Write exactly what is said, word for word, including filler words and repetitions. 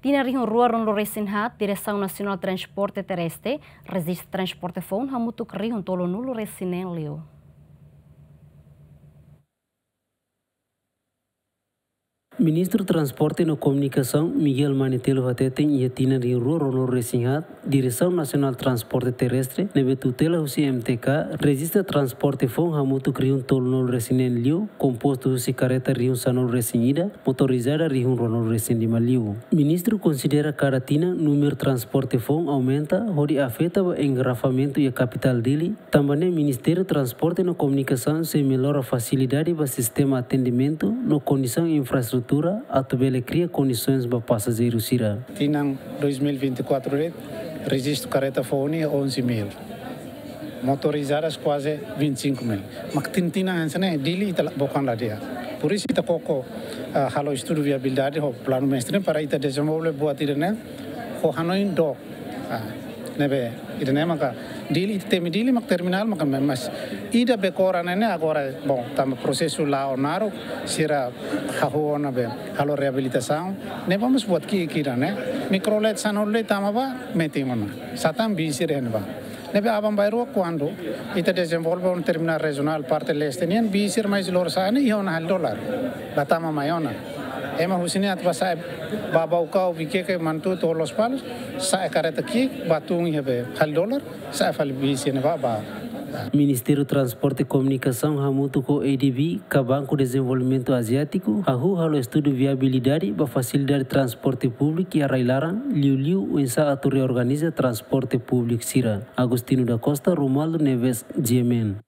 Tinan rihun rua ruanulu-resin-haat, Diresaun Nasionál Transporte Terrestre rejista transporte foun hamutuk rihun tolunulu-resin-neen liu. Ministru Transporte no Komunikasaun, Miguel Manetelu, hateten iha tinan rihun rua ruanulu-resin-haat, Diresaun Nasionál Transporte Terrestre, ne'ebé tutela husi M T K, rejista transporte foun hamutuk rihun tolunulu-resin-neen liu, kompostu husi kareta rihun sanulu-resin-ida, motorizada rihun ruanulu-resin-lima liu. Ministru konsidera kada tinan númeru transporte foun aumenta, hodi afeta ba engarrafamentu iha kapitál Dili, tanba ne'e Ministériu Transporte no Komunikasaun sei mellora fasilidade ba sistema atendimentu no kondisaun infraestrutura atu bele kria kondisoens ba pasajeiru sira. Tinan dois mil e vinte e quatro de'it, rejistu kareta foun ne'e onze mil. Motorizadas kuaze vinte e cinco mil. Mak tinan-tinan hanesan ne'e, Dili ita la, bukan la di'ak. Por isso ita koko, ah, halo estudu viabilidade ho planu mestre para ita dezenvolve buat ida-ne'e ho hanoin dook. Ah, ne'ebé ida-ne'e maka Dili, ita temi Dili mak terminál maka memas. Ida Becora ne'e ne'e agora, bom, tanba prosesu la'o naruk, sira hahú ona be halo reabilitasaun. Ne'ebé mós buat ki'ik ida-ne'e. Mikrolet sanulu de'it tama ba metin ona. Sá tan bis sira iha ne'ebá. Ne'ebé aban-bainrua kuandu ita dezenvolve ona terminál rejionál parte leste nian, bis sira mai lori sa'e ne'e iha ona hali dolar. La tama mai ona. Ema husi ne'e atu ba sa'e ba Baucau, Viqueque, Manatuto, Lospalos, sa'e kareta ki'ik, ba tun iha be hali dolar, sa'e fali bis sira ne'ebá ba. Ministériu Transporte Komunikasaun hamutuk ho A D B, ka Banku Dezenvolvimentu Aziátiku, hahú halo estudu viabilidade ba fasilidade transporte públiku iha rai-laran, liuliu oinsá atu reorganiza transporte públiku sira. Agostinho da Costa, Romualdo Neves, G M N.